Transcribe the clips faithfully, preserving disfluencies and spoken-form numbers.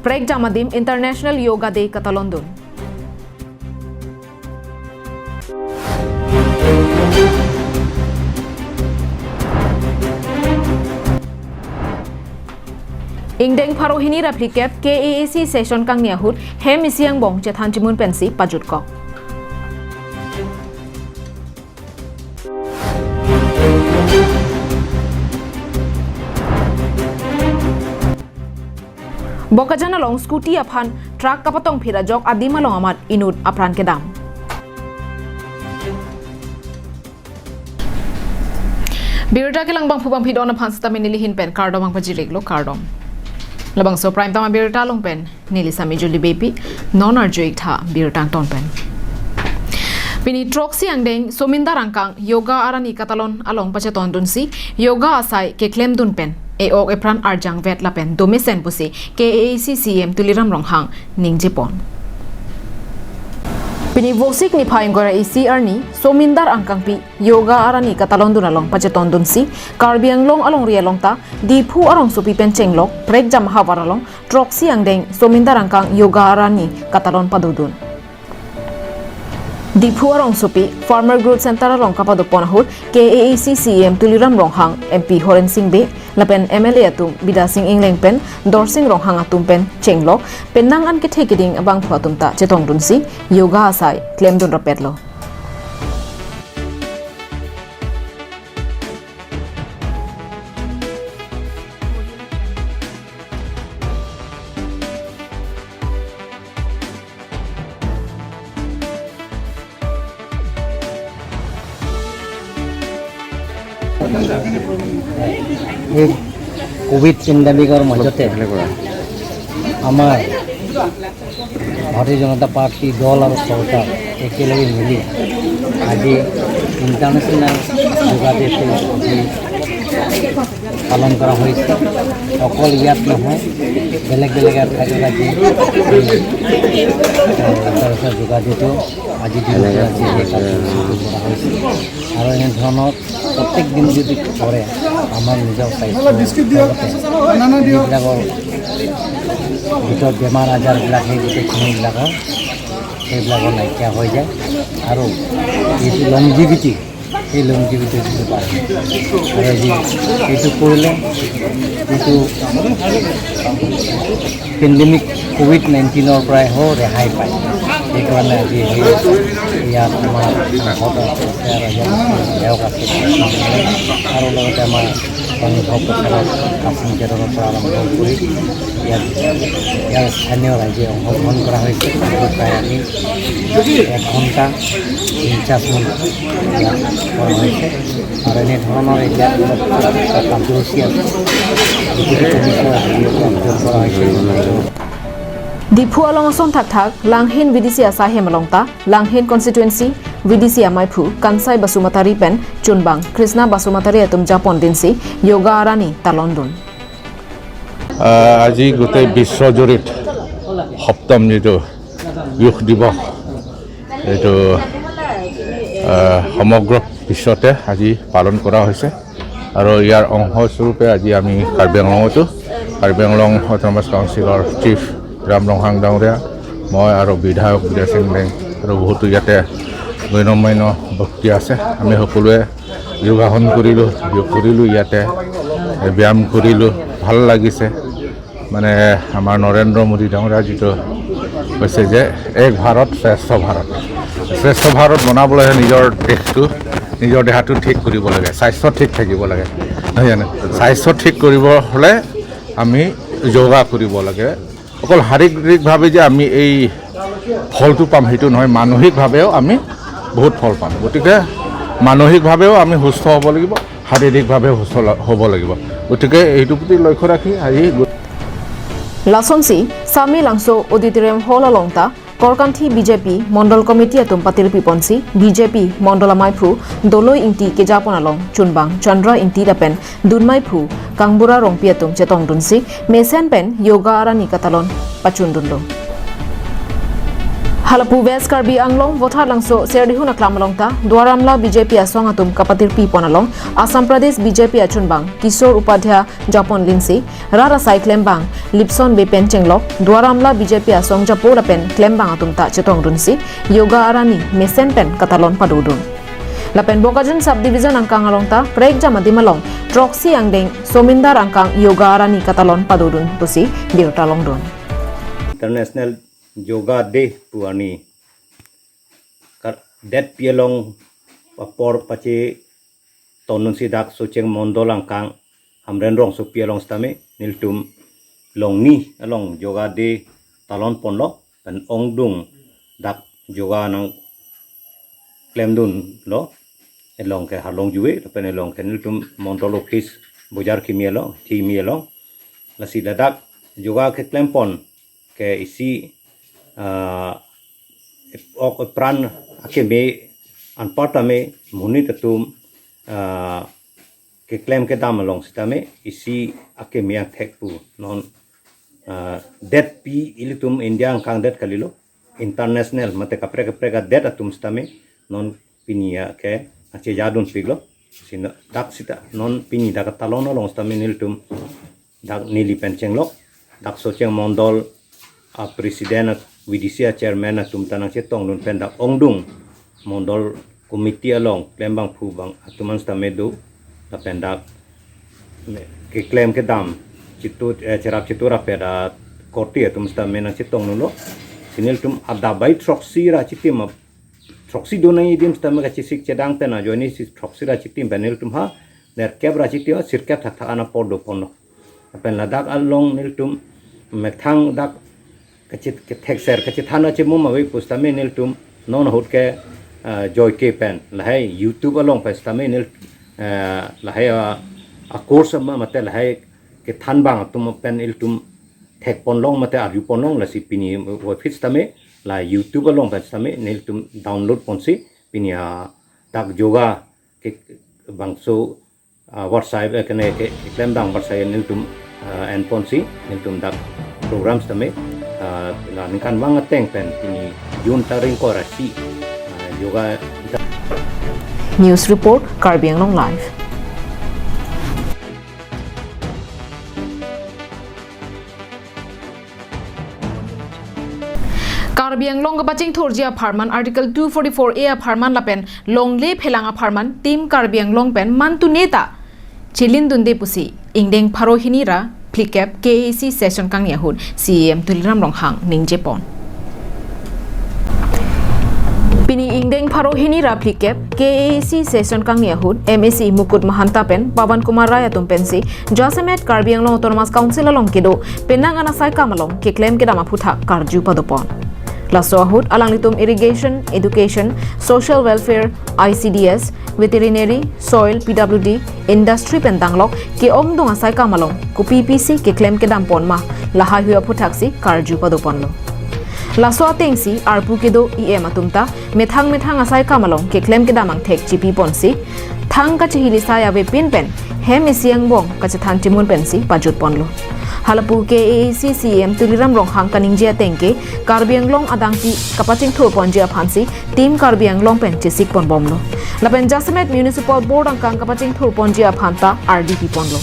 Prekjam adim International Yoga Day katalondun. Ingdeng pharo hini ra phlikep K A A C session kangni ahut hem isi angbong chethan chimun pensi pajutkok. Bokajan along scooty aphan truck kapatongphit ajok adim along amat inut apran kedam. Birta kelang bangphu bangphidon aphan sitame neli ahin pen kardom nangpajir-iklo, kardom. Labangso Prime Time abirta along pen neli Sami Juli Bepi, non arju-ik tha birta angton pen. Pini throksi angdeng Somindar angkang Yoga Arani katalon along pachetondunsi yoga asai keklemdun pen e-ok epran arjangvet lapen domesen pusi K A A C C E M Tuliram Ronghang ningjepon. Pini Vosik niphai ingkoi ra isi arni Somindar angkangpi Yoga Arani katalondun along pachetondunsi Karbi Anglong alongri along ta Diphu arongsopi pen chenglok prekjam ahavar along throksi angdeng Somindar angkang Yoga Arani katalon padodun. Diphu arongsopi Farmer Growth Center along kapadopon ahut K A A C C E M Tuliram Ronghang, M P Horen Sing Bey lapen M L A atum Bidya Sing Engleng pen Dorsing Ronghang atum pen chenglok penang an kethe keding abangphu atum ta chetongdunsi yoga asai klemdun rapetlo. এই কোভিড পেণ্ডেমিকৰ মাজতে আমাৰ ভাৰতীয় জনতা পাৰ্টি দল আৰু চৰকাৰ একেলগে মিলি আজি ইণ্টাৰনেশ্যনেল যোগা ডেটো আজি পালন কৰা হৈছে। অকল ইয়াত নহয়, বেলেগ বেলেগ ঠাইত আজি এই ইণ্টাৰনেশ্যনেল যোগা ডেটো আজি দিনটো আজি এই কাৰ্যসূচীটো কৰা হৈছে। আৰু এনেধৰণৰ প্ৰত্যেক দিন যদি কৰে, আমাৰ নিজৰ স্বাস্থ্য লগতে এইবিলাকৰ ভিতৰত বেমাৰ আজাৰবিলাক, সেই গোটেইখিনিবিলাকৰ সেইবিলাকৰ নাইকিয়া হৈ যায়। আৰু যিটো লংজিভিটি, সেই লংজিভিটি যিটো বাঢ়ে। আৰু আজি এইটো কৰিলে যিটো পেণ্ডেমিক কোভিড নাইণ্টিনৰ পৰাইও ৰেহাই পায়। সেইকাৰণে আজি সেই ইয়াত আমাৰ সংসদৰ আছে আৰু ইয়াত বিধায়ক আছে আৰু লগতে আমাৰ অনুভৱ প্ৰচাৰত কাচিং কেডৰৰ পৰা আৰম্ভ কৰি ইয়াত ইয়াৰ স্থানীয় ৰাইজে অংশগ্ৰহণ কৰা হৈছে। প্ৰায় আমি এক ঘণ্টা পঞ্চাছ মিনিট ইয়াত কৰা হৈছে। আৰু এনেধৰণৰ এতিয়া কাৰ্যসূচী আছে, যিটো কমিটি আজি অংশগ্ৰহণ কৰা হৈছে। Diphu along ason thakthak Langhin V D C asai hem along ta Langhin constituency V D C amaiphu Kansai Basumatary pen chunbang Krishna Basumatary atum japon dinsi Yoga Arani talondun. আহ, আজি গোটেই বিশ্বজুৰিত সপ্তম যিটো যোগ দিৱস, এইটো, আহ, সমগ্ৰ বিশ্বতে আজি পালন কৰা হৈছে। আৰু ইয়াৰ অংশস্বৰূপে আজি আমি কাৰ্বি আংলঙতো, কাৰ্বি আংলং অট'নমাছ কাউন্সিলৰ চিফ ৰাম ৰংহাং ডাঙৰীয়া, মই আৰু বিধায়ক বিদ্যা সিং লেং আৰু বহুতো ইয়াতে গণ্যমান্য ব্যক্তি আছে। আমি সকলোৱে যোগাসন কৰিলোঁ, যোগ কৰিলোঁ ইয়াতে, ব্যায়াম কৰিলোঁ, ভাল লাগিছে। মানে আমাৰ নৰেন্দ্ৰ মোদী ডাঙৰীয়া যিটো কৈছে যে এক ভাৰত শ্ৰেষ্ঠ ভাৰত, শ্ৰেষ্ঠ ভাৰত বনাবলৈ নিজৰ দেশটো, নিজৰ দেহাটো ঠিক কৰিব লাগে, স্বাস্থ্য ঠিক থাকিব লাগে, নহয় জানো? স্বাস্থ্য ঠিক কৰিব হ'লে আমি যোগা কৰিব লাগে। অকল শাৰীৰিকভাৱে যে আমি এই ফলটো পাম সেইটো নহয়, মানসিকভাৱেও আমি বহুত ফল পাম। গতিকে মানসিকভাৱেও আমি সুস্থ হ'ব লাগিব, শাৰীৰিকভাৱেও সুস্থ ল-, হ'ব লাগিব। গতিকে এইটো প্ৰতি লক্ষ্য ৰাখি আজি গো- Lasonsi Sami Langso Auditorium Hall along ta Korkanthi B J P Mondol Committee atum patirpi ponsi B J P Mondol amaiphu Doloi Ingti kejapon along chunbang Chandra Ingti lapen dunmaiphu Kangbura Rongpi atum chetongdunsi mesen pen Yoga Arani katalon pachundunlo. Halapu West Karbi Anglong Vothatlangso Serdihun aklam along ta Duar Amla B J P asong atum kapatirpi pon along Assam Pradesh B J P achunbang Kishore Upadhyay japon linsi rat asai klembang Lipson Bey pen chenglok Duar Amla B J P asong japo lapen klembang atum ta chetongdunsi Yoga arani mesen pen katalon padodun. Lapen Bokajan Sub Division angkang along ta prekjam adim along throksi angdeng Somindar angkang Yoga arani katalon padodun pusi birta longdun. International Yoga Day pu arni ka-, det pi along apor pachetongnunsi dak Socheng Mondol angkang Hamren Rongsopi along sitame nelitum longni along Yoga Day talon ponlo, pen ongdung dak yoga nangklemdunlo, elong ke Harlong Juve, lapen elong ke nelitum Mondol Office Bojar Kimi along, Kimi along. Lasi ladak yoga keklem pon ke isi, ah, ok pran akeme anparta me monit atum, ah, keklem kedam along sitame isi akeme angthek pu non, ah, det pi ilitum India angkang det kalilo, international mate kaprek kaprek adet atum sitame non pini ake achejadunpiklo. Sino dak sita non pini dak talon along sitame nelitum dak neli pen chenglok, dak Socheng Mondol a president, a V D C a chairman atum ta nangchetongdun pen dak ongdung Mondol Committee along klembangphu bang atum an sitame do, lapen dak me-, keklem kedam chitu, eh, cherap chitu rapet akorte atum sitame nangchetongdunlo. Si nelitum adap bai throksi ra chitim ap-, throksi do nangji adim sitame kachesik chedang pen ajoine si throksi ra chitim pen nelitum ha nerkep ra chitim sirkep thakthak an apor do ponlo. Lapen ladak along nelitum methang dak kachit kethekser kachethan achimum ave pu sitame nelitum non ahut ke, ah, joike pen lahai YouTube along pen sitame nel, ah, lahai, ah, a course ma mate lahai kethan bang atum pen ilitum thek ponlong mate arju ponlong, lasi pini website sitame la YouTube along pen sitame nelitum download ponsi pini, ah, dak yoga ke bangso, ah, warsai, eh, kene ke, keklem dam warsai nelitum, ah, en ponsi nelitum dak program sitame, ah, la ningkan vang ateng pen pini June tarik ingkoi ra isi, ah, yoga. News report, Karbi Anglong Live. Karbi Anglong kapachingthurji apharman Article two forty-four A apharman lapen longle phelang apharman Team Karbi Anglong pen mantune ta chelindunde pusi ingdeng pharo hini ra phlikep K A A C session kangni ahut C E M Tuliram Ronghang ningje pon. Pini ingdeng pharo hini ra phlikep K A A C session kangni ahut M A C Mukut Mahanta pen Pawan Kumar Rai atum pensi jasemet Karbi Anglong Autonomous Council along kedo penang an asai kam along keklem kedam aphuthak karju padopon. Laso ahut alanglitum irrigation, education, social welfare, I C D S, veterinary, soil, P W D, industry pen danglok ke-ongdung asai kam along kopi pisi keklem kedam pon ma, lahai hui aphuthak si karju padoponlo. Laso ateng si arpu kedo E M atum ta methang methang asai kam along keklem kedam angthek chipi ponsi thang kachihili sai avepin pen hem isi angbong kachethan chimun pensi pajut ponlo. Halapu K A A C C E M Tuliram Ronghang kaningje ateng ke Karbi Anglong adangpi kapachingthur ponji aphansi Team Karbi Anglong pen chesik ponbomlo. Lapen jasemet Municipal Board angkang kapachingthur ponji aphan ta ardi pi ponlo.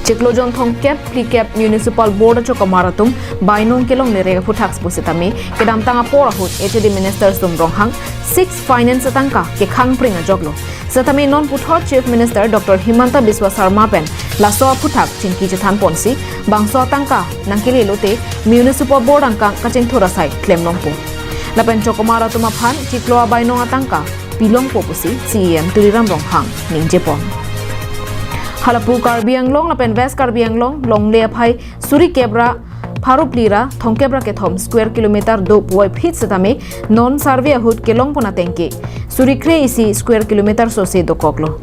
Chiklo jon thomkep phlikep Municipal Board achokomar atum bainong kelongle re aphuthak pusitame kedamtang apor ahut H A D Minister Sum Ronghang six Finance atangka kekhang pring ajoklo. Setame non puthot Chief Minister Doctor Himanta Biswa Sarma pen laso aphuthak chingki chethan ponsi bangso atangka nangkele lote Municipal Board angkang kachingthur asai klemlongpo. Lapen chokomar atum aphan chiklo abainong atangka pilongpo pusi C E M Tuliram Ronghang ningje pon. Halapu Karbi Anglong lapen West Karbi Anglong longle aphai suri kep ra pharo phli ra thomkep ra kethom square kilometer do puvoiphit setame non survey ahut kelong pon ateng ke suri kre isi square kilometer sose dokoklo.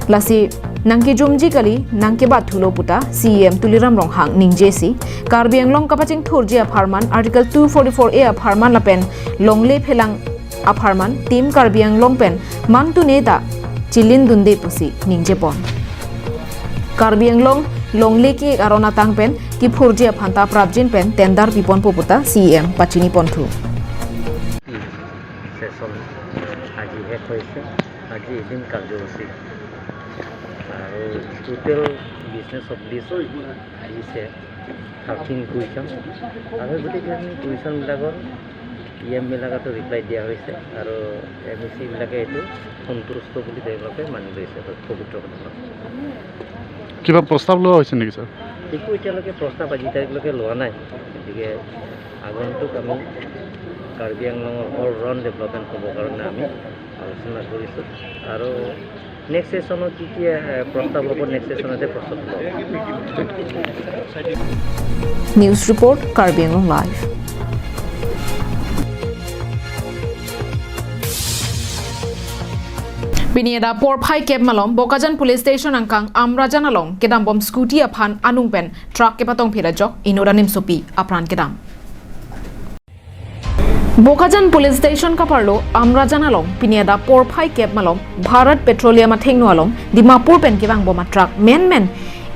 Lasi nangkejumji kali, nangkebat thulo puta C E M Tuliram Ronghang ningjesi Karbi Anglong kapachingthurji apharman Article two forty-four A apharman lapen longle phelang apharman Team Karbi Anglong pen mantune ta chelindunde pusi ningje pon. Karbi Anglong longle ke aron atang pen kiphurji aphan ta prapjin pen tender piponpo puta C E M pachini ponthu. আজি শেষ হৈছে। আজি এদিন কাৰ্যসূচী আৰু টোটেল business of list আহিছে thirteen question. আৰু গোটেইখিনি কুৱেশ্যনবিলাকৰ ই এম বিলাকতো ৰিপ্লাই দিয়া হৈছে আৰু এম ই চিবিলাকে এইটো সন্তুষ্ট বুলি তেওঁলোকে মানি লৈছে পবিত্ৰ সদনত। কিবা প্ৰস্তাৱ লোৱা হৈছে নেকি, ছাৰ? একো এতিয়ালৈকে প্ৰস্তাৱ আজি তাৰিখলৈকে লোৱা নাই। গতিকে আগন্তুক আমি কাৰ্বি আংলঙৰ অল ৰাউণ্ড ডেভেলপমেণ্ট হ'বৰ কাৰণে আমি আলোচনা কৰিছোঁ আৰু নেক্সট ছেশ্যনত কি কি এ, প্ৰস্তাৱ হ'ব, নেক্সট ছেশ্যনতে প্ৰস্তাৱ হ'ব। News report, Karbi Anglong Live. Pini adap porphai kep malom Bokajan Police Station angkang Amrajan along kedambom scooty aphan anung pen truck kepatongphit ajok inut animsopi apran kedam. Bokajan Police Station kaparlo Amrajan along pini adap porphai kep malom Bharat Petroleum athengno along Dimapur pen kevangbom a truck menmen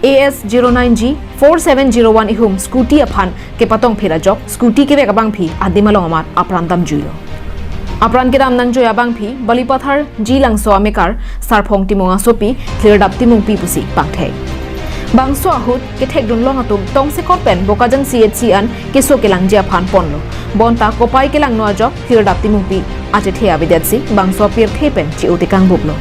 A S zero nine G four seven zero one ihum scooty aphan kepatongphit ajok scooty kevek abangpi adim along amat apran damjuilo. Apran kedam nangjoi abangpi Balipathar G Langso amekar Sarphong Timung asopi Thirdap Timungpi pusi pangthek. Bangso ahut kethekdun long atum tongsekot pen Bokajan C H C an keso kelangji aphan ponlo. Bonta kopai kelangno ajok Thirdap Timungpi achethe avedetsi bangso apirthe pen che-o tekang buklo.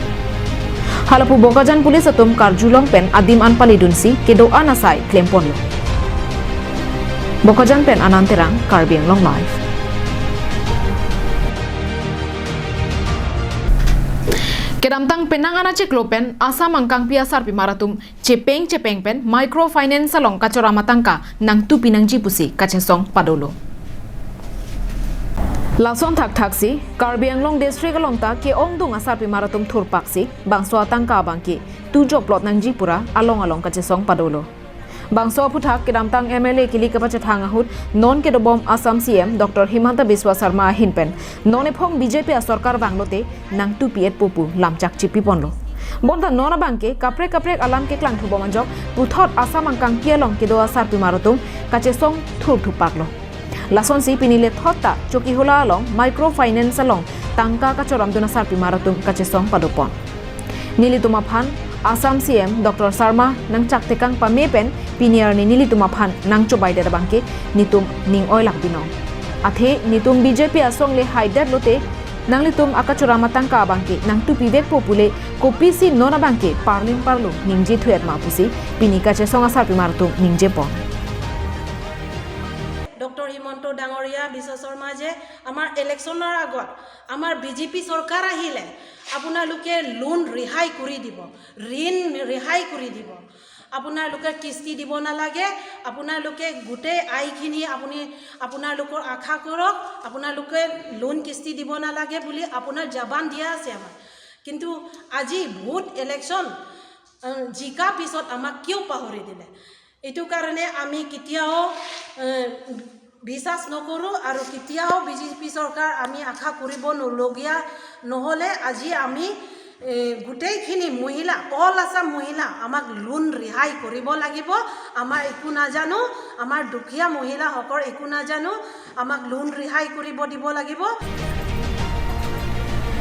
Halapu Bokajan Police atum karjulong pen adim an palidunsi kedo-an asai klemponlo. Bokajan pen Anand Terang, Karbi Anglong Live. Kedamtang penang anachiklo pen Assam angkangpi asarpimar atum chepeng chepeng pen microfinance along kachoram atangka nangtupi nangji pusi kachesong padolo. Lason thakthaksi Karbi Anglong district along ta ke-ongdung asarpimar atum thurpaksi bangso atangka abangke tujoplot nangji pura along along kachesong padolo. Bangso aphuthak kedamtang M L A kili kapachethang ahut non kedobom Assam C M Doctor Himanta Biswa Sarma ahin pen non ephong B J P asorkar vanglote nangtupi-etpo pu lamchak chipiponlo. Bonta non abangke kaprek kaprek alam keklangthubom ajok puthot Assam angkangpi along kedo asarpimar atum kachesong thurthupaklo. Lasonsi pini lethot ta Chokihola along microfinance along tangka kachoramdun asarpimar atum kachesong padopon. Nelitum aphan Assam C M Doctor Sarma nangchak tekang pame pen pini arni nelitum aphan nangchobaidet abangke netum ning-oilak binong. Athe netum B J P asong le haidet lote nanglitum akachoram atangka abangke nangtupivekpo pule kopisi non abangke parling parlo ningje thuet ma pusi pini kachesong asarpimar atum ningjepon. Doctor Himanta ডাঙৰীয়া, বিশ্ব শৰ্মা যে আমাৰ ইলেকশ্যনৰ আগত আমাৰ B J P চৰকাৰ আহিলে আপোনালোকে লোন ৰেহাই কৰি দিব, ঋণ ৰেহাই কৰি দিব, আপোনালোকে কিস্তি দিব নালাগে, আপোনালোকে গোটেই আয়খিনি আপুনি আপোনালোকৰ আশা কৰক, আপোনালোকে লোন কিস্তি দিব নালাগে বুলি আপোনাৰ জবান দিয়া আছে আমাৰ। কিন্তু আজি ভোট ইলেকশ্যন, আহ, জিকা পিছত আমাক কিয় পাহৰি দিলে? এইটো কাৰণে আমি কেতিয়াও, এ, বিশ্বাস নকৰোঁ আৰু কেতিয়াও বি জে পি চৰকাৰ আমি আশা কৰিব নলগীয়া। নহ'লে আজি আমি, এ, গোটেইখিনি মহিলা, অল আছাম মহিলা আমাক লোন ৰেহাই কৰিব লাগিব। আমাৰ একো নাজানো, আমাৰ দুখীয়া মহিলাসকল একো নাজানো, আমাক লোন ৰেহাই কৰিব দিব লাগিব।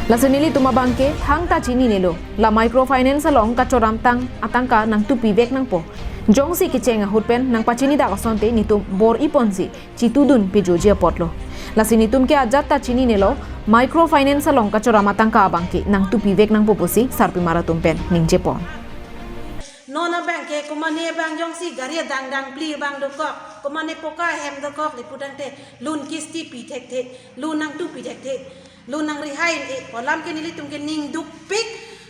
Lasi nelitum abangke thangta chininelo, la microfinance along kachoram tang atangka nangtupivek nangpo. Jongsi kecheng ahut pen nangpachinidak asonte netum bor-iponsi chitudun pejoji apotlo. Lasi netumke ajat ta chininelo, microfinance along kachoram atangka abangke nangtupivek nangpo pusi sarpimar atum pen ningjepon. Non abangke komane abang jongsi gari adang dangpli abang dokok, komane poka ahem dokok, liputangte loan kisti pi thekthe, loan nangtupi thekthe, loan nang ri hai e, pu alam ke nelitumke ning dukpik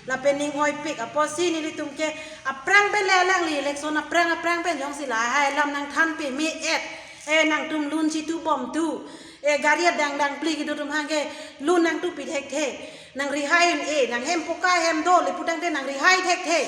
lapen ning oipik. Apotsi nelitumke aphrang pen le alangli election aphrang aphrang pen jongsi lahai alam nangthan pame-et, e nangtum loan chitubom tu, e gari adang dangpli kedo atum abangke loan nangtupi thekthe, nang ri hai e, nang hem poka hem do, liputangte nang ri hai thekthe,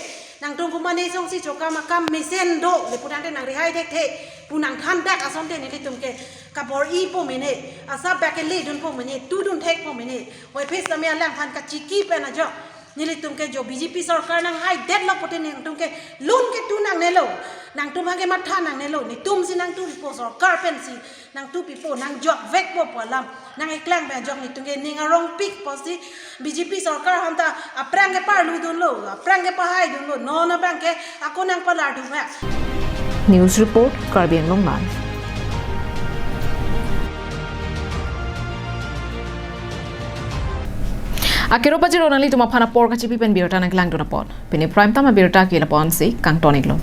nangtum komane jongsi chokam akam mesen do, liputangte nang ri hai thekthe pu nangthandak asonte nelitumke kabor-ipo mene, asap bak keledunpo mene, tudun thekpo mene, hoi phes tame alangphan kachiki pen ajok Nelitum ke jo B J P sorkar nanghai detlo pote nangtum ke lun ketu nangnelo. Nangtum hage matha nangnelo. Netum si nangtum pipo, sorkar pensi nangtum pipo, nangjok vekpo pu alam nangkeklang pen ajok netum ke ning arongpik pusi B J P sorkar aphanta aphrang ke parlu dunlo, aphrang ke pahai dunlo, non abang ke ako nangpalar dun ya. News report, Karbi Anglong Live. Akero pajirlo nanglitum aphan apor kachipi pen birta nangklangdun apot. Pini prime time abirta ke lapu-an si kangton-iklo.